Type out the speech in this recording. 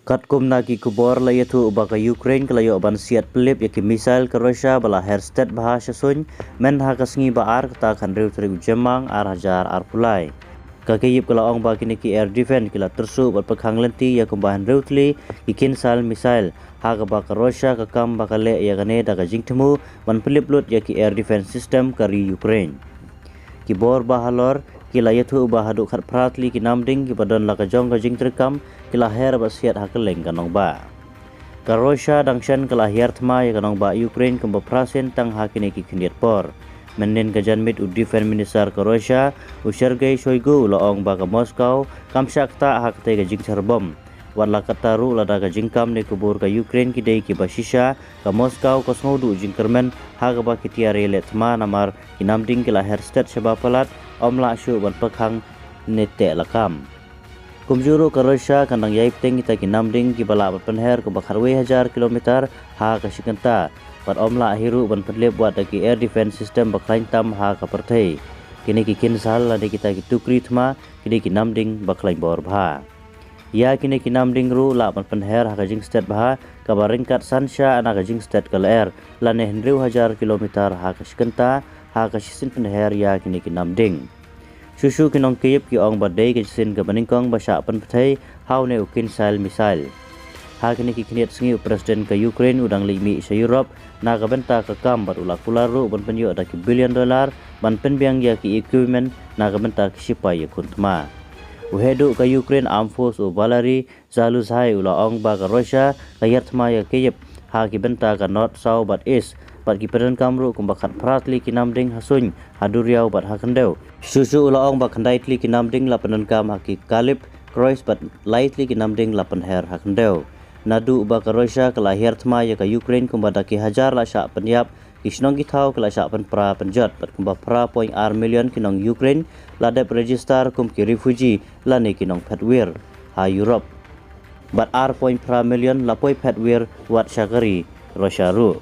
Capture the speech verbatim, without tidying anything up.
Katkum na ki khubor la ïathuh ba ka Ukraine ka la ïoh ban siat pynlip ïa ki missile ka Russia ba la her stet bha sha suiñ, myn ha ka sngi ba ar kata ka hynriew tarik u Jymmang ar hajar arphew lai. Ka Kyiv ka la ong ba kine ki air defense ki la tyrsuh bad pyrkhang lynti ïa kumba hynriew tylli ki Kinzhal missile, ha kaba ka Russia ka kam ba ka leh ïa kane da ka jingthmu ban pynlip lut ïa ki air defense system ka ri Ukraine. Ki bor ba halor ki la ïathuh ba haduh khatphra tylli ki namding kiba don la ka jong ka jingtreikam ki la her bad siat ha kylleng ka nongbah. Ka Russia dang shen ka la hiar thma ïa ka nongbah Ukraine kumba phra sien tang ha kine ki khyndiat por. Mynnin ka janmiet u Defense Minister ka Russia, u Sergei Shoigu, u la ong ba ka Moscow kam shah ktah ha katei ka jingther bom. Wat la katta ruh, lada ka jingkam ne ka bor ka Ukraine ki dei kiba shisha, ka Moscow ka sngewduh jingkyrmen ha kaba ki tiar ïaleh thma namar ki namding ki la her stet shaba palat, ym lah shuh ban pyrkhang ne teh lakam. Kumjuh ruh ka Russia kan dang ïai bteng kita ki namding kiba lah ban pynher kumba khatwei hajar kilometer ha ka shi kynta, bad ym lah hi ruh ban pynlip wat da ki air defense system ba khlaiñ tam ha ka pyrthei. Kine ki Kinzhal lane kita ki tukri thma ki dei ki namding ba khlaiñ bor bha. Ïa kine ki namding ruh lah ban pynher ha ka jingstet bha kaba ryngkat san sha na ka jingstet ka lyer, lane hynriew hajar kilometer ha ka shi kynta ha ka shisien pynher ïa kine ki namding. Shuh shuh ki nong Kyiv ki ong ba dei ka shisien kaba nyngkong ba shah pynpyrthei ha une u Kinzhal missile. Ha kine ki khyndiat sngi u President ka Ukraine u dang leit mih sha Europe na ka bynta ka kam bad u la kular ruh ban pynïoh da ki billion dollar ban pynbiang ïa ki equipment na ka bynta ki shipai ïakhun thma. U heh duh ka Ukraine Armed Force u Valery Zaluzhnyi u la ong ba ka Russia ka hiar thma ïa Kyiv ha ki bynta ka north, south bad east, bad ki pyndonkam ruh kumba khatphra tylli ki namding ha suiñ, ha duriaw bad ha khyndew. Shuh shuh u la ong ba khyndai tylli ki namding la pyndonkam ha ki Kalispell, Kursk bad lai tylli ki namding la pynher ha khyndew. Naduh ba ka Russia ka la hiar thma ïa ka Ukraine kumba da ki hajar la shah pynïap, ki shnong ki thaw ki la shah pynpra pynjot bad kumba phra point ar million ki nong Ukraine la dep register kum ki refugee lane ki nongphet wir ha Europe. Bad ar point phra million la poi phet wir wat sha ka ri Russia ruh.